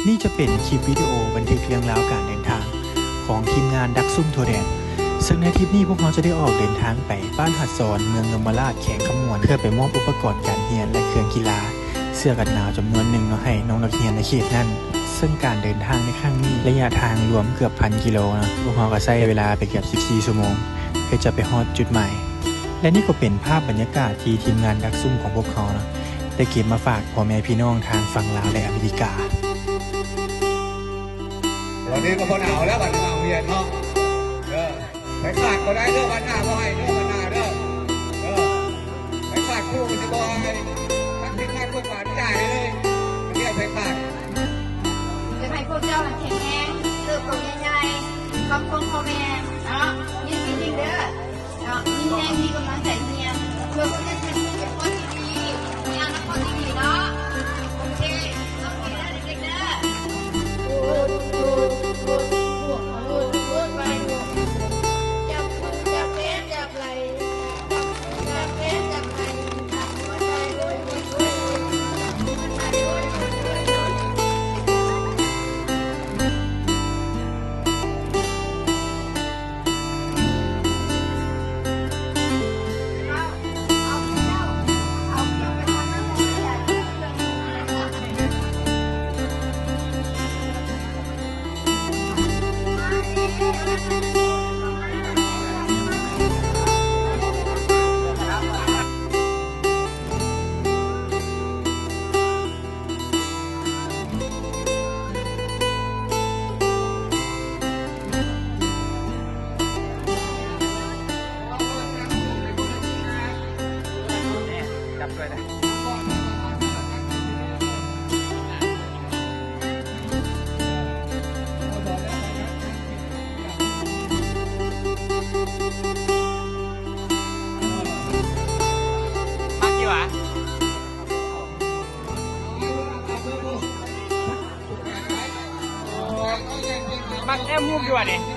ນີ້ຈະເປັນຄລິບວິດີໂອບັນທຶກເລື່ອງລາວການເດີນທາງຂອງທີມງານດັກຊຸ່ມທົ່ວແດນ, ເຊິ່ງໃນທຣິບນີ້ພວກເຮົາຈະໄດ້ອອກເດີນທາງໄປບ້ານຫາດຊອນ ເມືອງຍົມມະລາດ ແຂວງຄຳມ່ວນ ເພື່ອໄປມອບອຸປະກອນການຮຽນ ແລະ ເຄື່ອງກິລາ ເສື້ອກັນໜາວຈຳນວນໜຶ່ງເນາະ ໃຫ້ນ້ອງນັກຮຽນໃນເຂດນັ້ນ. ເຊິ່ງການເດີນທາງໃນຄັ້ງນີ້ ໄລຍະທາງລວມເກືອບພັນກິໂລເນາະ, ພວກເຮົາກໍໃຊ້ເວລາໄປເກືອບສິບສີ່ຊົ່ວໂມງ ເພື່ອຈະໄປຮອດຈຸດໝາຍ. ແລະ ນີ້ກໍເປັນພາບບັນຍາກາດທີ່ທີມງານດັກຊຸ່ມຂອງພວກເຮົາເນາະ ໄດ້ເກັບມາຝາກພໍ່ແມ່ພີ່ນ້ອງທາງຝັ່ງລາວ ແລະ ອາເມລິກາ. ວັນນີ້ກໍບໍ່ໜາວແລ້ວ ບັດນີ້ມາໂຮງຮຽນເນາະ. ເອີ ໄປຂາດບໍ່ໄດ້ເດີ ວັນໜ້າບໍ່ໃຫ້ເດີ ວັນໜ້າເດີ. ເອີ ໄປຂາດຄູກໍຊິບໍ່ໃຫ້ ທັງທີມງານພວກບານຈ່າຍໃຫ້ເລີຍ ເຮັດໄປຂາດ. ຢາກໃຫ້ພວກເຈົ້າຫັ້ນແຂງແຮງ ເຕີບໂຕໃຫຍ່ໆ ຂອບຄຸນພໍ່ແມ່ເນາະ ຍິນດີເດີ. ເນາະ ມີແຮງ ມີກຳລັງໃຈຮຽນ ເພື່ອເພິ່ນຈະເປັນຄົນທີ່ດີ ມີອະນາຄົດທີ່ດີເນາະ. ໂອເຄ ໂຊກດີເດີເດັກໆເດີ. ມັກຢູ່ຫວາ? ມັກແຕ້ມຮູບຢູ່ຫວານີ້?